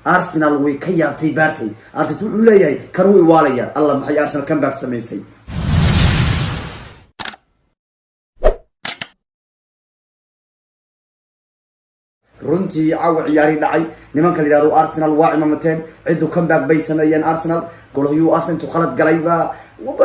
Arsenal way ka yaabtay Partey. Arsenal wuxuu leeyahay kan wuu iwaalaya. Alla, maxay Arsenal comeback samaysay! Runtii caawa ciyaari dhacay, nimanka la yihahdo Arsenal waa cimaamateen ciddu. Comeback bay sameeyeen Arsenal. Golhayuu Arsenal intuu khalad galay ba.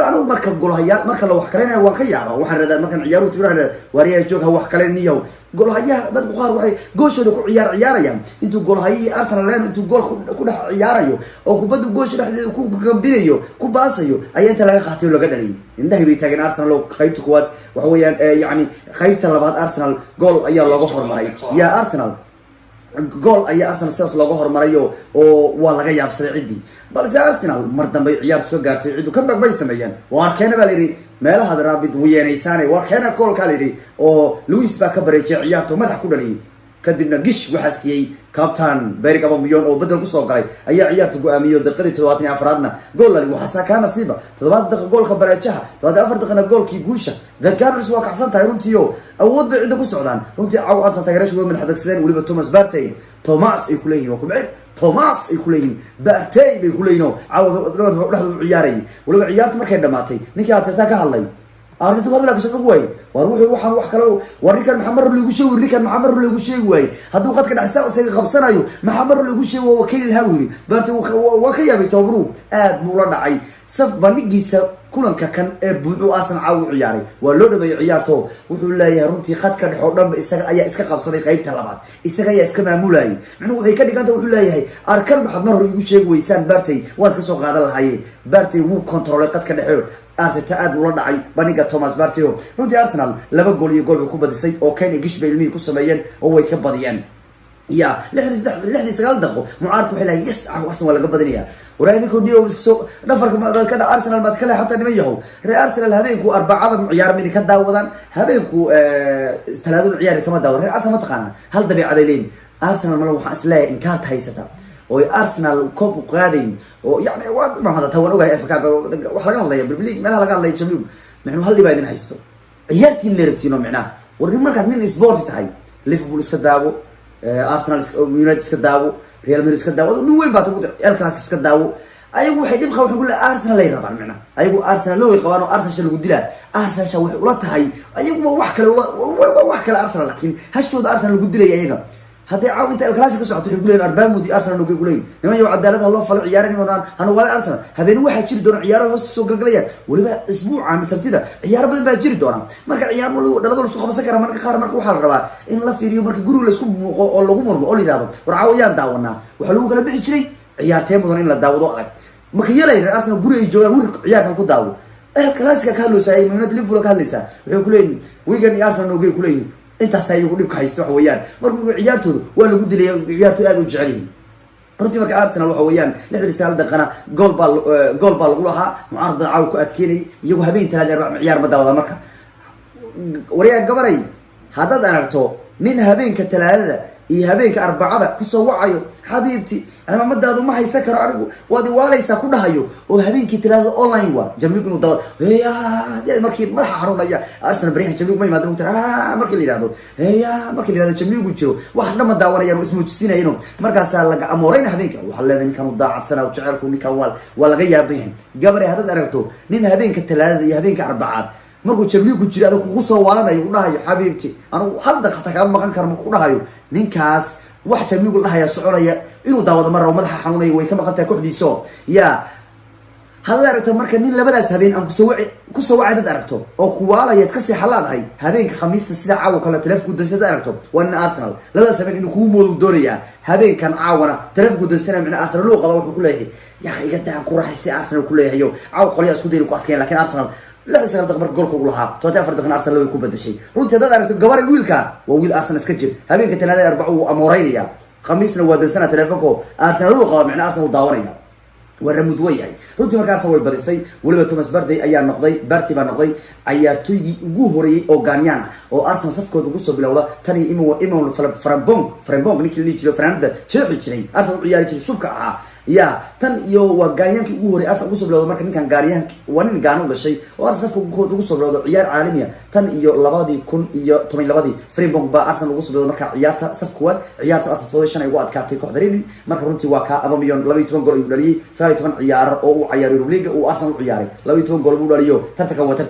Anigu marka golhayaa marka la wax kalaynayo waan ka yaaba. Waxaan radaa markaan ciyaaruhu tibir radaa, waaryaha joog, ha wax kalen niyahow. Golhayaha dadku qaar waxay gooshooda ku ciyaarayaan. Intuu golhayihii Arsenal leen intuu gool ku dhex ciyaarayo oo kubadda goosha dhexdeeda ku gambinayo, ku baasayo, ayaa inta laga qaatay oo laga dhaliyay. Indhahay bay taageen Arsenal oo qaybta koowaad waxa weeyaan, yacni qaybta labaad Arsenal gool ayaa looga hormaray. Yaa Arsenal gool ayaa Arsenal sidaas looga hormarayo oo waa laga yaabsaday ciddii. Balse Arsenal mar dambay ciyaartu soo gaartay ciddu, comeback bay sameeyeen. Waar keena baa layidhi, meelahaad raabid wiyeenaysaane, waar keena goolkaa layidhi, oo Louis baa ka bareejiyay ciyaartu, madax ku dhaliyay. Kadibna gish waxaa siiyey captain Pierre Aubameyang oo bedel kusoo galay ayaa ciyaarta go-aamiyo. Daqiiqadii 74aadna gool lali. Waxaasaa kaa nasiiba 70 daqiiqa goolka bareejaha, 74 daqiiqna goolkii guusha. The Gunners waa kacsan tahay runtii o awood bay cidda ku socdaan. Runtii caawa Arsenal taageerashu way madax degsadeen. Weliba Thomas Partey, Thomas ay kuleeyihin, waa kubcid Thomas ay kuleeyihin, Partey bay kuleeyihin oo caawa dhexdooda u ciyaarayay. Weliba ciyaartu markay dhamaatay ninkii Arteta ka hadlay, Arteta hadla kasoo fog waayey. War wuxuu waxaan wax kale, war ninkan maxaa mar lagu sheegi, ninkan maxaa mar lagu sheegi waayey? Hadduu qadka dhexsta isaga qabsanayo, maxaa mar lagu sheegi? Waa wakiil lahaa buu yidhi. Partey waa ka yaabay, tababaruhu aad buu la dhacay saf bandhigiisa kulanka kan ee buuxuu Arsenal caawa u ciyaaray. Waa loo dhameeyey ciyaarto. Wuxuu leeyahay runtii khadka dhex oo dhanba isaga ayaa iska qabsaday, qaybta labaad isaga ayaa iska maamulayay. Macnuhu waxay ka dhiganta, wuxuu leeyahay, arkan maxaad mar hore igu sheegi weysaan? Partey waan iska soo qaadan lahaye. Partey wuu controlay qadka dhexe. Arteta aad ula dhacay bandhiga Thomas Partey. Runtii Arsenal 2 gool iyo gool bay ku badisay oo Kane gish bay ilmihii ku sameeyeen oo way ka badiyeen. Ya 63, 69 daqiiqo mucaaradka waxay lahayn, yes, Arsenal waa laga badinaya. Waraadinko dio soo dhafarka maad ka Arsenal maad ka leexataa. Niman yahow, reer Arsenal habeenku Arbacada ciyaar mid ka daawadaan, habeenku Talaadada ciyaar kama daawadan. Reer Arsenal ma taqaanaa, hal dabeecaday leeyihin Arsenal mala. Waxaan isleeyahay inkaarta haysata oo Arsenal koob u qaadayn oo yani waa mamada waan ogahay. FA Cup wax laga hadlaya, Premier League meelaha laga hadlaya, Champions, micnuu hal dhibaa idin haysto, ciyaartiin leerabtiin oo micnaha. War nin markaad nin sport tahay, Liverpool iska daawo, Arsenal, United iska daawo, Real Madrid iska daawo, nin weyn baa El Clasico iska daawo. Ayagu waxay dhib qaba, waxay ku leeyahay Arsenal ay rabaan. Micnaha ayagu Arsenal loo way qabaan oo Arsenal sha lagu dilaa. Arsenal sha waxay ula tahay ayaguba wax kale, wax kale Arsenal, laakiin hashooda Arsenal lagu dilaya. Ayaga hadday caaw inta El Clasico ka socoto waxay kuleeyihin Arbamud iyo Arsenal nogay kuleeyihin. Niman yow, cadaalad ha loo falo ciyaara, niman hanugaale Arsenal. Habeen waxaa jiri doona ciyaaro hoos soo galgalayaan. Weliba isbuucan Sabtida ciyaaro badan baa jiri doona. Marka ciyaar dhalado laisku qabsan kara marka qaar. Marka waxaa la rabaa in la fiiriyo marka guriga laisku muuqo oo lagu murmo oo la yihahdo, war caawa yaan daawanaa? Waxaa lagu kala bixi jiray ciyaartee mudan in la daawado adag. Marka yalay reer Arsenal guri ay joogaan wuri ciyaarkan ku daawo. El Clasico ka hadlaysaa, United, Liverpool ka hadlaysaa, waxay kuleeyihin Wigan iyo Arsenal nogay kuleeyihin. Intaas iyagu dhibka haysta waxa weeyaan marka ciyaartooda waa lagu dilaya, ciyaartooy aad u jecel yihiin runtii. Marka Arsenal waxa weeyaan 69 daqiiqana gool baa lagu lahaa. Mucaaradada caawa ku adkeynayay iyagu habeen Talaada ciyaar ma daawada. Marka waryaa gabaray, haddaad aragto nin habeenka Talaadada iyo habeenka Arbacada kusoo wacayo, xabiibti, cimaamadaadu ma haysan karo anigu, waad iwaalaysaa ku dhahayo, oo habeenkii Talaadada online waa jamlig inuu dawa markii madaxa xanuunaya. Arsenal baryahan jamlig ma yimaado mugta. Markii la yihahdo ya markii la yihahdo jamligu jiro, waxaas dhan ma daawanayaan oo ismuujisinayan. Markaasaa laga amoorayna habeenka. Waxaa leedahay ninkan u daacadsana jaceelku, ninkan waa laga yaaban yahay. Gabaray, haddaad aragto nin habeenka Talaadada iyo habeenka Arbacaad markuu jamligu jiro adag kugu soo waalanayo, ku dhahayo, xabiibti, anugu hal daqiiqa xataa kaama maqan karo, marku ku dhahayo ninkaas, wax jamligu la dhahaya soconaya inuu daawado mar rabo, madaxa xanuunaya, way ka maqan tahay kooxdiiso. Ya haddaad aragto marka nin labadaas habeen aan kusoo waci, kusoo wacay dad aragto oo kuwaalayaad kasii xalaadahay habeenka Khamiista sida caawa kale taleefonku dansan dad aragto, waa nin Arsenal labadaas habeen inuu kugu moodu doonayaa. Habeenkan caawana taleefonku dansana, micna Arsenal loo qaba. Wuxuu kuleeyahay, yaa iga daan ku raaxaystay Arsenal kuleeyahayo. Caawa qolyaa isku dayn ku adkeyn, lakin Arsenal 69 daqiiq marka goolka ugu lahaa, 74 daqiiqna Arsenal way ku badashay. Runtii haddaad aragto gabaray, wiilka waa wiil Arsenal iska jir. Habeenka Talaadada, Arbaco wuu amooreynaya, Khamiisna waa dansana taleefonko, Arsenal uu qaba, micna Arsenal uu daawanaya, waa ramudwa yahay runtii. Marka Arsenal way badisay. Weliba Thomas Partey ayaa noqday, Partey baa noqday cayaartooygii ugu horeeyey oo Ghanaian ah oo Arsenal safkooda ugu soo bilowda tan iyo Imam Frempong. Frempong ninkii la dhihi jiray, fanaanada jeexi jiray, Arsenal u ciyaari jiray, shubka ahaa. Ya tan iyo waa Ghanaiankii ugu horey Arsenal ugu soo bilowda. Marka ninkan Ghanaianka waa nin Ghana u dhashay oo Arsenal safka ugu soo bilowda ciyaar caalamiya tan iyo 2012-dii. Frimpong baa Arsenal ugu soo bilowda marka ciyaarta saf koowaad, ciyaarta Arsenal 7-5 ay ugu adkaatay kooxda Reading. Marka runtii waa kaa Aubameyang, 12 gool ayuu dhaliyay 19 ciyaar oo uu ciyaaray Europa League uu Arsenal u ciyaaray. 12 gool buu dhaliyo tartankan waa tartan.